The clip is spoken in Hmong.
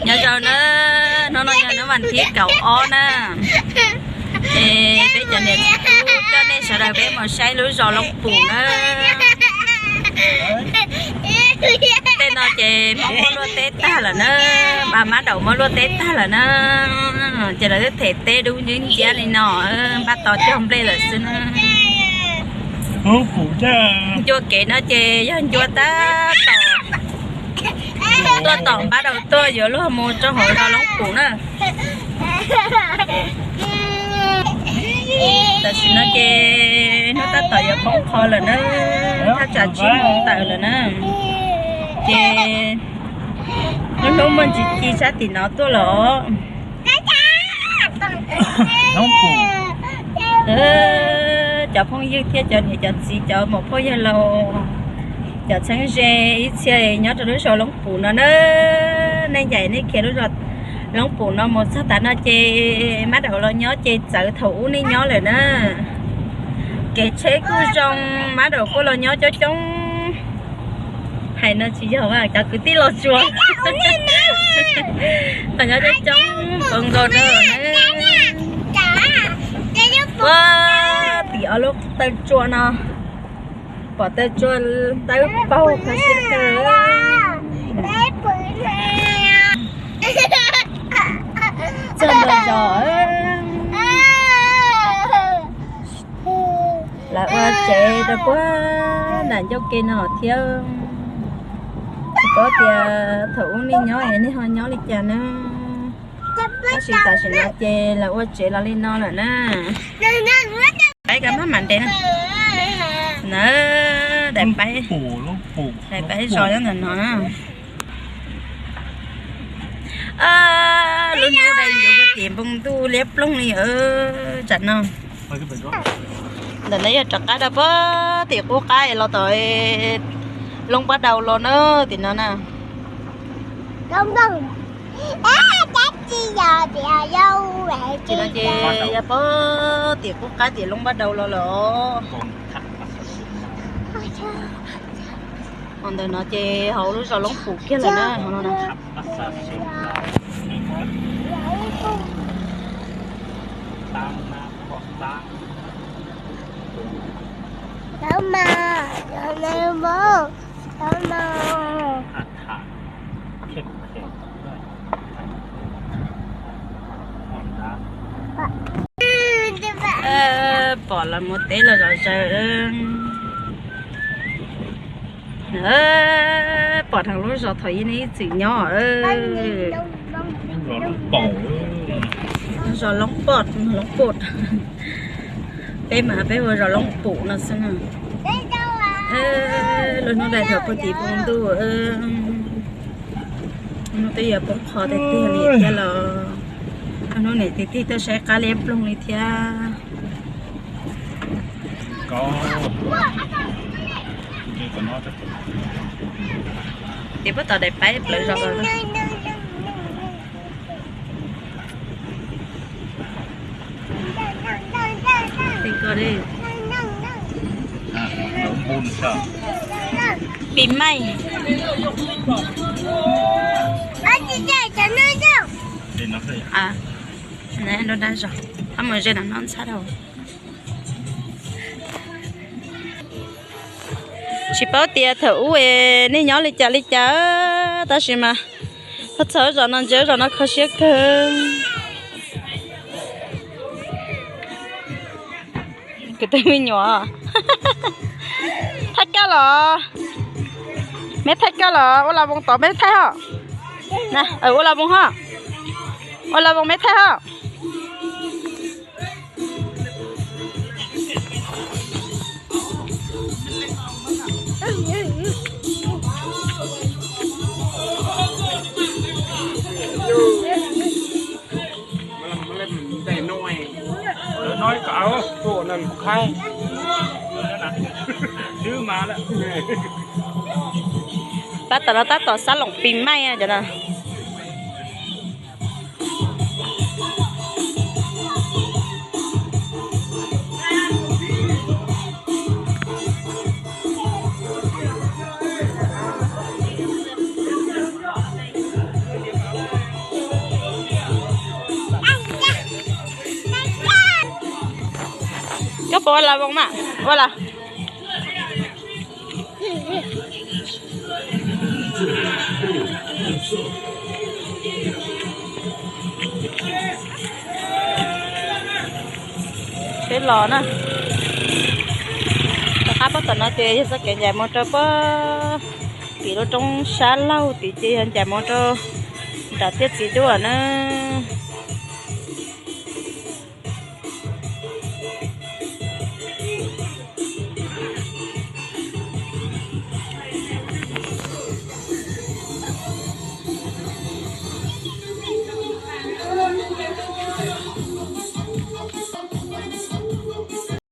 Nyob zoo na, hnub no yog hnub vas thib kaum ob na. Es peb cov niam txiv tub coj nej sawv daws peb mus saib lub zos Loob Pum na. Tej no ces Hmoob muab luaj teb tag lawm na, mas mab daum muab luaj teb tag lawm na. Ces lawv twb them teb dub nciab nciab li no, npaj tos cog nplej lawm xwb na. Ncua kev no ces yog ncua tab tom tuaj tom npab daus tuaj yuav luag mus rau hauv zos Loob Pum na. Tam sim no ces hnub tab tom yuav poob qho lawm na, thaj tsam tsib moos tawm lawm na. Ces lub hnub muaj ntsis ci sab tim no tuaj los. Cov phooj ywg thiab cov niam cov txiv, cov muam phauj yawg laus, cov txheeb ze ib txhia nyob rau lub zos Loob Pum no na. Nej ncaim nej khiav lub zos Loob Pum no mus txog tas no ces mab daum los nyob ces txawv thaum ub nej nyob lawm na. Kev tsheb kuj zoo, mab daum kuj los nyob coob coob. Hais no tsis yog, cov kwv tij los tsuas los nyob coob coob npaum nkaus na. Puag tim ob lub taw tsua no, pom taw tsua ntawb paug kho siab kawg. Txog ntua zos, lawv ua tsev rau puag nram ncauj ke no thiab. Tsis paub tias thaum ub nej nyob es nej ho nyob li cas na. Tab sis tam sim no ces lawv ua tsev los li no lawm na. Paib kab mab mam ntev na. Na, daim paib, daim paib zos nyob ntawm no na. Lub hnub dai ncuv puag tim npoo ntuj liab ploog li tsam no. Ntawm no yog rov qab rau puag tim qub qab es los tom Loob Npab Dau los na, tim no na. Tim no ces yog puag tim qub qab tim Loob Npab Dau los lawm. Hos ntawm no ces hauv lub zos Loob Pum kiag lawm na, hauv no na. Pom lawv mus teb los zom zaws. Pom thaum lub zos thaum ub nej ib txwm nyob. Zos Loob Pom, Loob Pom. Peb mas peb hu zos Loob Pum no xwb na. Lub hnub dai thaum puag tim npoo ntuj, hnub twb yuav poob qho tiag tiag li thiab los, hnub niam txiv tij tuaj saib qab liab ploog li thiab. Tim puag tom daim paib plawv zos los. Pis maij. Nrog dab zog, ho mus ze no no ntxhab dhau. Tsis paub tias thaum ub es nej nyob li cas li cas, tab sis mas tuaj txog zos no ntsia zos no kho siab kawg. Kuv tus me nyuam, thaij koj los? Meb thaij koj los? Ua la voos tod meb thaij ho. Ua la voos ho. Ua la voos meb thaij ho. Pab tom no tab tom xab loom pis maij cov no. Ua las voos mas, ua las. Tsheb los na. Rov qab puag tom no ces yog txoj kev ncaim mus rau puag tim lub roob sab laug tid ces yog ncaim mus rau nram tiaj txiv dub na.